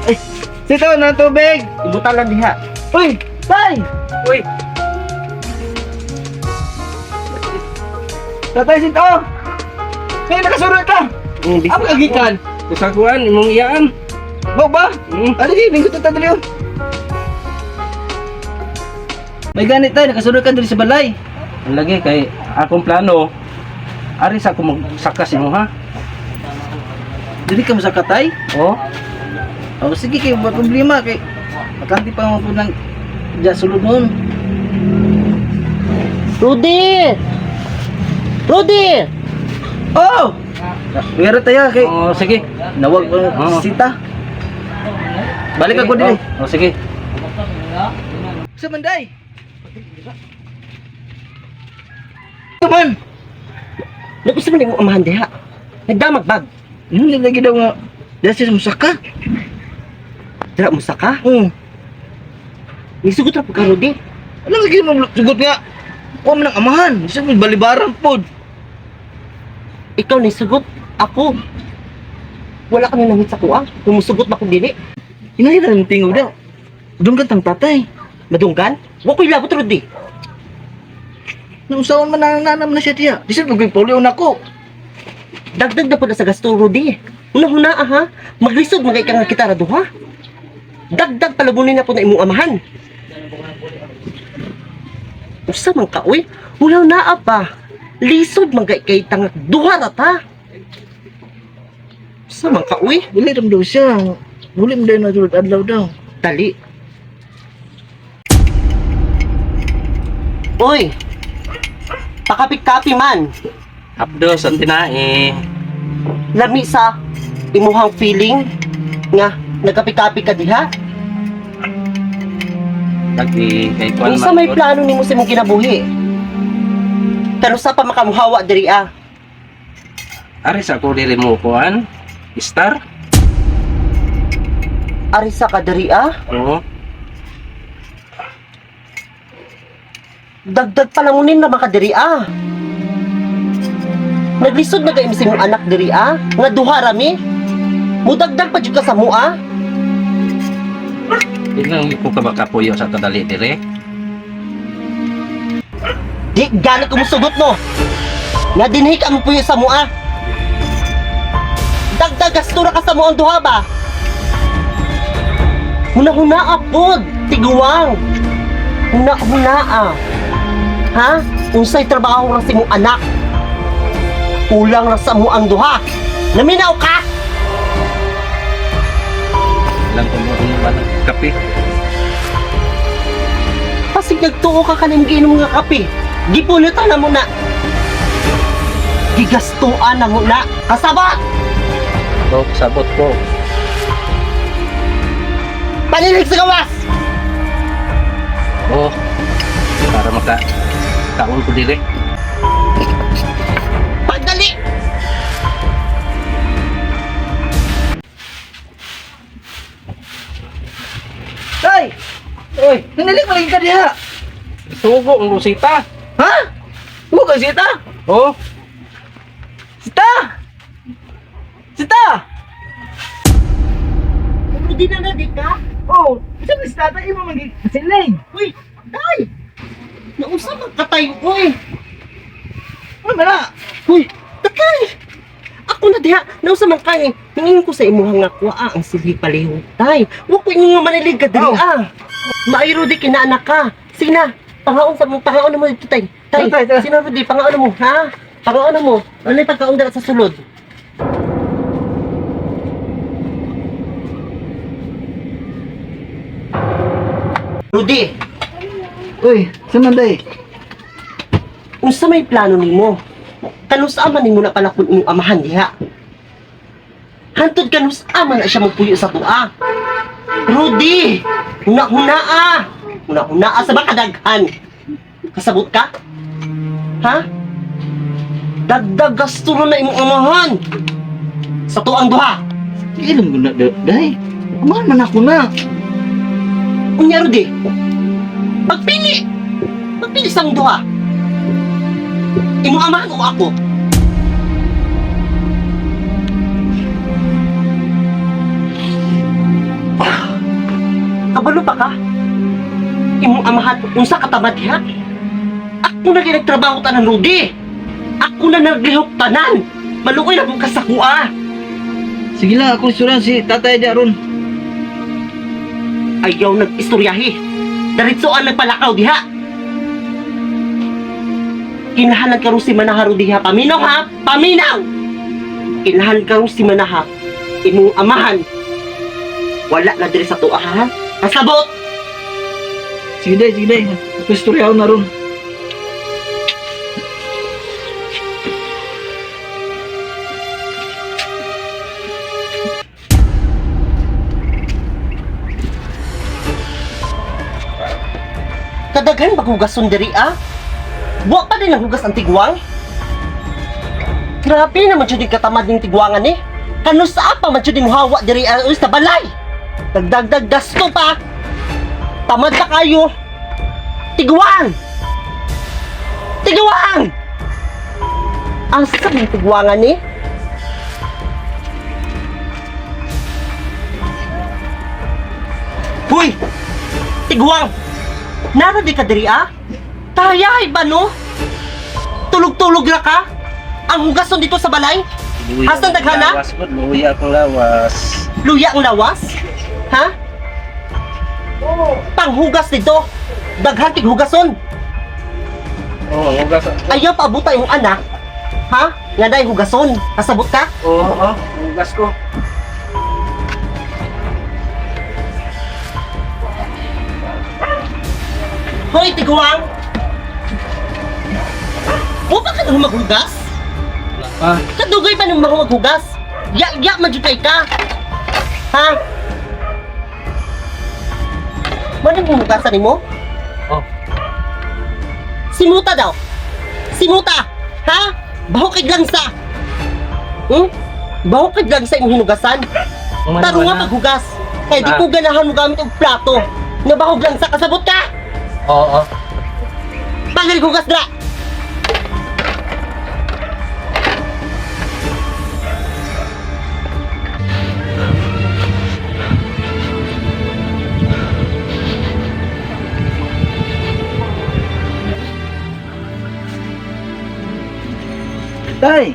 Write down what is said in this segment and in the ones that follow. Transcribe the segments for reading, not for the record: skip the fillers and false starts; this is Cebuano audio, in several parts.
Ay, sito na tubig. Ibutan lang diha. Uy, tay! Uy, Tatay, sito! Hey, nakasurot ka! mm, Ako kagikan. Usaguan imong iyaan. Bao ba? Mm. Ano di, lingkod ta dali oh. May ganit tayo, nakasunod ka dali sa balay. Ang lagi kay akong plano ari sa ako magsaka imo ha. Dili ka masakatay? Oh, O sige kay wa problema kay makanti pa mo po ng diya sulod nun. Rudy! Rudy! Oh! Meron tayo kay oh sige. nawag ko Oo. sita. Balik ako dili. Oh, oh sige. Sa manday. Man, Nag-usa man imong amahan diha. Nagdamag bag. yun lang lagi daw nga. Diya siya musaka. Dira mo saka. Oo. Nisugot ra pud ka, Rudy. Alam sige mo sugot nga. Kuha man ang amahan. Siya mo balibaran pod. Ikaw nisugot, ako. Wala ka nangit sa kuha. Kung musugot ba kung dili? Inahira ng tingog daw. Doon ka tang tatay. Madunggan? Wa ko'y labot, Rudy. Nausawan man na nanam na siya tiya. Di siya magpauliw na ko. Dagdag na po na sa gasto, Rudy. Una-huna, aha. Maglisod mga ika nga kita ra duha. Dagdag palabunin na po na imong amahan. Usa man ka, uy. Wala na pa. Lisod man kay kay tangak duha ra ta. Usa man ka, uy. Dili ram daw siya. Muli mo daw na tulad adlaw daw. Dali. Uy. Pakapi-kapi man. Abdos ang tinae. Lami sa imuhang feeling nga nagkapi-kapi ka diha. Lagi kay kuan Unsa man may gud. plano nimo sa imong kinabuhi? Pero sa pa makamuhawa diri ah. Ari sa ako dili mo kuan. Star. Ari sa ka diri ah. Oo. Dagdag palamunin na maka diri ah. Naglisod na kay sa imong anak diri ah. Nga duha rami. Mudagdag pa jud ka sa mua. Di lang ko ka makapuyo sa tadali dire. Di gani ko musugot no. Nga dinhi ka mo puyo sa mua. Dagdag gasto ra ka sa muang duha ba? Huna-huna pod, tiguang. Huna-huna ah. Ha? Unsay trabaho ra sa imong anak? Kulang ra sa muang duha. Naminaw ka? Lang ko mo ba ng kape. Pasig nagtuo ka kaning giinom nga kape. Gipulutan na mo na. Gigastuan na mo na. Kasabot! Oh, sabot ko. Panilig sa gawas! Oh. Para maka kaon ko dire. Pagdali! Tay! Uy, Nanilig mo lagi ka diha. sugo ang rusita. Ha? Huwag ka sita! Oh, Sita! Sita! Hindi na na, di ka? Oh, isa man si tatay imo man siling. Uy, day! Nausa magkatay, uy! Ano man na? Uy, takay! Ako na diha, nausa man kay. Hingin ko sa imuhang nga kuha ang silhi palihog, tay. Wa ko inyo nga manilig ka diri Oh. ah. Maayro di kinaanak ka. Sina, pangaon sa mo, pangaon na mo dito, tay. Tay, Tay, tay. sino Rudy, pangaon na mo, ha? Pangaon na mo. Ano yung pagkaon dara sa sulod? Rudy, Uy, sa man day? unsa may plano nimo? Kanus-a man nimo na palakon imong amahan diha? Hantod kanus-a man na siya magpuyo sa tua. Rudy, huna-hunaa. Huna-hunaa sa makadaghan. Kasabot ka? Ha? Dagdag gasto na imong amahan. Sa tuang duha. Ilong ko na day. Amahan man ako na. Unya Rudy. Pagpili. Pagpili sa among duha. Imong amahan o ako? imong amahan unsa ka tamad diha? Ako na kay nagtrabaho tanan, Rudy. Ako na naglihok tanan. Maluoy na pud ka sa kuha. Sige lang, ako istoryahan si tatay diya ron. Ayaw nag-istoryahi. Diretso ang nagpalakaw diha. Kinahanglan karon si Manaha, Rudy, ha. Paminaw ha! Paminaw! Kinahanglan karon si Manaha. Imong amahan. Wala na diri sa tuwa ha. Kasabot! Sige day, sige day. Ako istoryahan na ron. Kadaghan maghugason diri ah. Buwa pa din ang hugas ang tigwang. Grabe naman jud yung katamad ning tigwangan eh. Kanusa pa man jud yung hawa diri ah, uy, sa balay. Dagdagdag gasto pa. Tamad pa kayo. Tigwang! Tigwang! Asa man tigwangan eh? Huy! Tigwang! Nara di ka diri ah? Tayahay ba no? Tulog-tulog ra ka? Ang hugason dito sa balay? Luya Asa akong daghana? Lawas, god. Luya akong lawas. Luya ang lawas? Ha? Panghugas dito. Daghan kig hugason. Oh, ang hugas. Ayaw paabuta imong anak. Ha? Nga dai hugason. Kasabot ka? Oo, oh, oh, hugas ko. Hoy, tiguang! Mo ba ka nang maghugas? Wala pa. Kadugay pa nang maghugas? Ya-ya man jud kay ka. Ha? Mo nang hugasan nimo? Oh. Simuta daw. Simuta. Ha? Baho kay langsa. Baho kay langsa imong hinugasan. Kuman Taro naman nga na. paghugas. Kay di Ah. ko ganahan mo gamit og plato. Nga bahog langsa kasabot ka. Oo, oh, Tanggal hugas dra. Tay,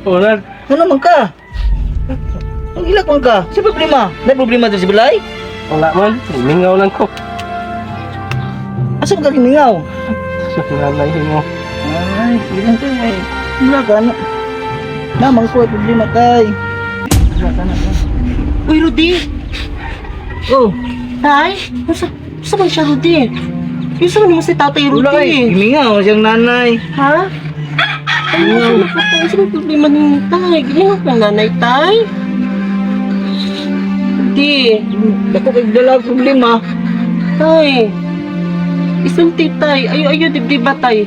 oh. Wala. ano man ka? Ang ilak man ka. Sa problema? May problema dito sa balay? Wala man. Mingaw lang ko. Asa man ka gimingaw? Sa nanay mo. Ay, sige lang tay. Wala ka na. Namang ko ay problema tay. Wala ka na. Uy, Rudy. Oh, Tay, unsa unsa man siya Rudy? Unsa man mo si Tatay wala kay. Rudy? Gimingaw siyang nanay. Ha? Ay, unsa man po Unsa man problema ni Tay? Gilingaw ka nanay, Tay. Rudy, Dako kay dala ang problema. Tay. Isulti, Tay. Ayo, ayo, dibdiba, Tay.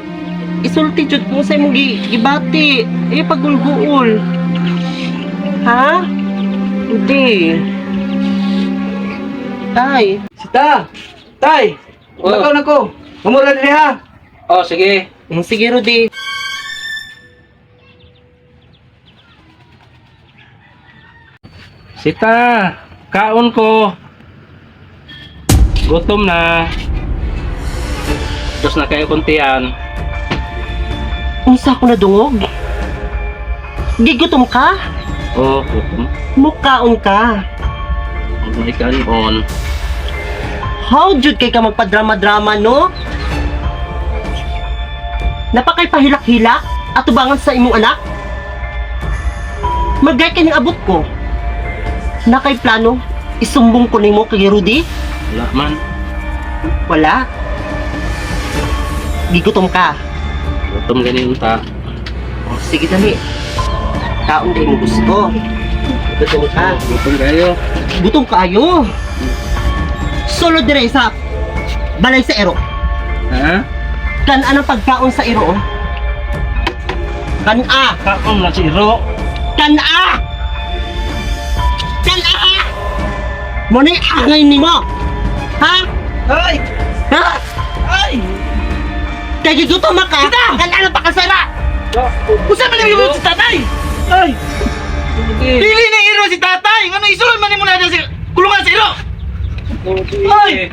Isulti, jud kung sa imong gibati. Ayo, pagulguol. Ha? Rudy. Tay. Sita! Tay! Oh. Lakaw na ko. Mamura diri ha. Oh, sige. Sige, Rudy. Sita, kaon ko. Gutom na. Tapos na kayo kuntian. Unsa ako nadungog? Gigutom ka? Oh, gutom. Mukaon ka. Huwag may kaon. How jud kay ka magpadrama-drama, no? Napakay pahilak-hilak at tubangan sa imong anak? Magay kay ning abot ko. Nakay plano, isumbong ko nimo kay Rudy? Wala man. Wala. Gigutom ka. Gutom ganin ta. O, sige dali. Kaon din mo gusto. Gutom ka. Gutom kayo. Gutom kaayo. Solo dire sa balay sa ero. Ha? Kan-a ng pagkaon sa ero. Oh. Kan-a! Kaon na si Ro. Kan-a! Kan-a! Mo ni angay nimo. Ha? Ay! Ha? Ay! Kay gigutom ka. Kan-a ng pakasara. Usa man nimo si tatay? Ay! Dili na iro si tatay. Ngano isulod man nimo na sa kulungan sa iro? Ay!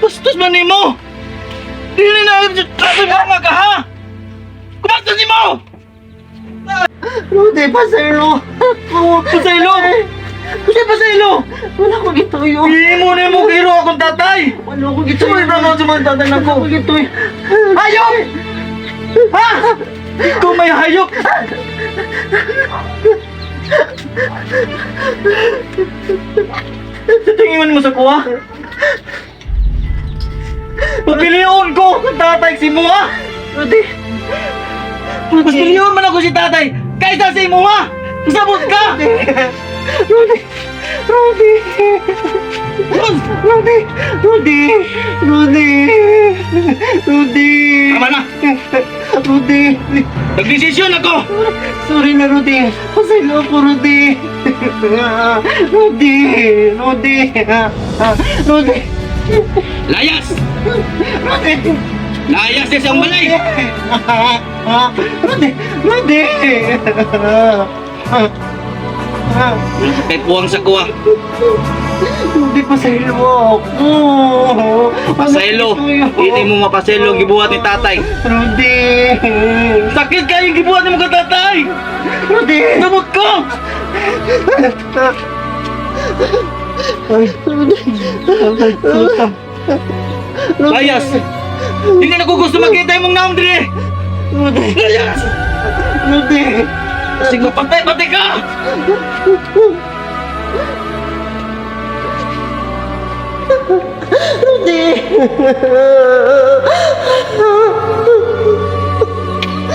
Bastos man nimo! Dili na tatay mo nga ka ha! Kubastos nimo! Rudy, pasaylo! Pasaylo! Kasi pasaylo! Wala ko gituyo. Hindi mo na mo giro akong tatay! Wala ko gituyo. Sumay pa sa mga tatay Wala nako! ko gituyo. Hayop! Ha? Ikaw may hayop! Titingin mo sa kuha? Pagpilion ko kung tatay si Mua! Rudy! Mas piliyon man ako si tatay kaysa si Mua! Kasabot ka! Rudy! Rudy! Rudy! Rudy! Rudy! Rudy! Tama na! Rudy! Nagdesisyon ako! Sorry na, Rudy. Pasaylo ako, Rudy. Rudy! Rudy! Rudy! Layas! Rudy! Layas siya sa balay! Rudy! Rudy! Kay puwang sa kuha. Rudy, pasaylo ako. Pasaylo. Hindi mo mapasaylo ang gibuhat ni tatay. Rudy! Sakit kayo yung gibuhat ni mga tatay! Rudy! Kasabot ka! Ay, Rudy! Layas! Hindi na ko gusto makita yung mong naong dire! Rudy! Layas! Rudy! Kasi mapatay-patay ka! Rudy!